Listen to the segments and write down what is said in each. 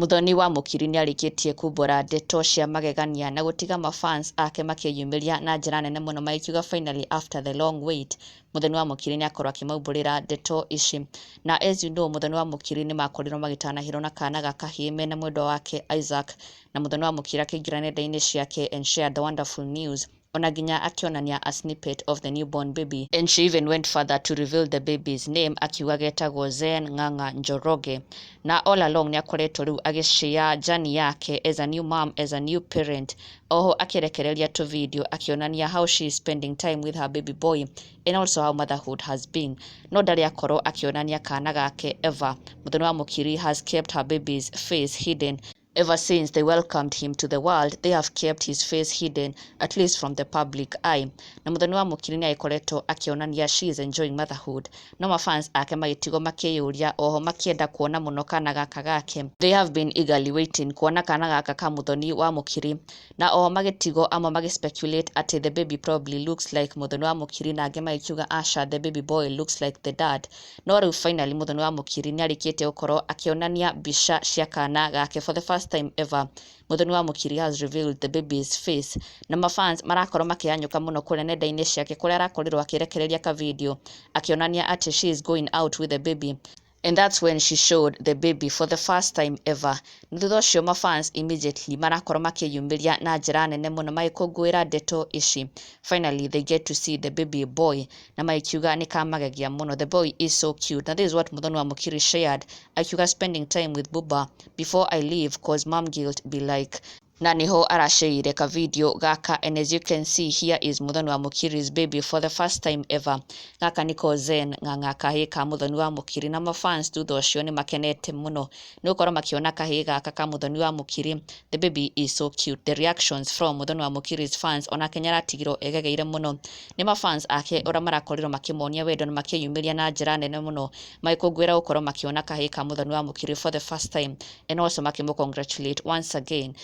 Muthoni wa Mukiri nĩarĩkĩtie kumbũra ndeto cia magegania na gũtiga mafans ake makĩyumĩria na njĩra nene mũno magĩkiuga finally, after the long wait, Muthoni wa Mukiri nĩakorwo akĩmaumbũrĩra ndeto ici. Na as you know, Muthoni wa Mukiri nĩmakorirwo magĩtanahĩrwo na kana ga kahĩĩ mena mwendwa wake Isaac, na Muthoni wa Mukiri akĩingĩra nenda-inĩ ciake and shared the wonderful news, ona nginya akĩonania a snippet of the newborn baby, and she even went further to reveal the baby's name, akiuga getagwo Zen Ng'ang'a Njoroge. Na all along nĩakoretwo rĩu agĩshare journey yake as a new mom, as a new parent, oho akĩrekereria tũ video akĩonania how she is spending time with her baby boy and also how motherhood has been, no ndarĩ akorwo akĩonania kana gake ever. Muthoni wa Mukiri has kept her baby's face hidden. Ever since they welcomed him to the world, they have kept his face hidden, at least from the public eye. Na Muthoni wa Mukiri nĩ agĩkoretwo akĩonania she is enjoying motherhood, no mafans ake magĩtigwo makĩyũria, oho makĩenda kuona mũno kana gaka gake. They have been eagerly waiting kuona kana gaka ka Muthoni wa Mukiri, na oho magĩtigwo amwe magĩspeculate atĩ the baby probably looks like Muthoni wa Mukiri, na angĩ magĩkiuga aca, the baby boy looks like the dad. No rĩu finally Muthoni wa Mukiri nĩ arĩkĩtie gũkorwo akĩonania mbica cia kana gake. For the first time ever, Muthoni wa Mukiri has revealed the baby's face, na mafans marakorwo makĩhanyũka mũno kũrĩa nenda-inĩ ciake kũrĩa arakorirwo akĩrekereria ka video akĩonania atĩ she is going out with the baby, and that's when she showed the baby for the first time ever. Na thutha ũcio mafans immediately marakorwo makĩyumĩria na njĩra nene mũno magĩkũngũĩra ndeto ici. Finally they get to see the baby boy, na magĩkiuga nĩ kamagegia mũno. The boy is so cute. Na this is what Muthoni wa Mukiri shared, akiuga, "Spending time with Buba before I leave, 'cause mom guilt be like." Na niho arashareire ka video gaka, and as you can see, here is Muthoni wa Mukiri's baby for the first time ever. Gaka niko Zen Ng'ang'a, kahĩĩ ka Muthoni wa Mukiri, na mafans thutha ũcio nĩ makenete mũno nĩ gũkorwo makĩona kahĩĩ gaka ka Muthoni wa Mukiri. The baby is so cute. The reactions from Muthoni wa Mukiri's fans, onake nĩ aratigirwo egegeire mũno nĩ mafans ake ũrĩa marakorirwo makĩmonia wendo na makĩyumĩria na njĩra nene mũno magĩkũngũĩra gũkorwo makĩona kahĩĩ ka Muthoni wa Mukiri for the first time, and also makĩmũ congratulate once again.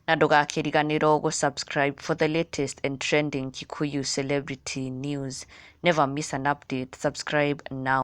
Na ndũgakĩriganĩrwo gũ-subscribe for the latest and trending Kikuyu celebrity news. Never miss an update. Subscribe now.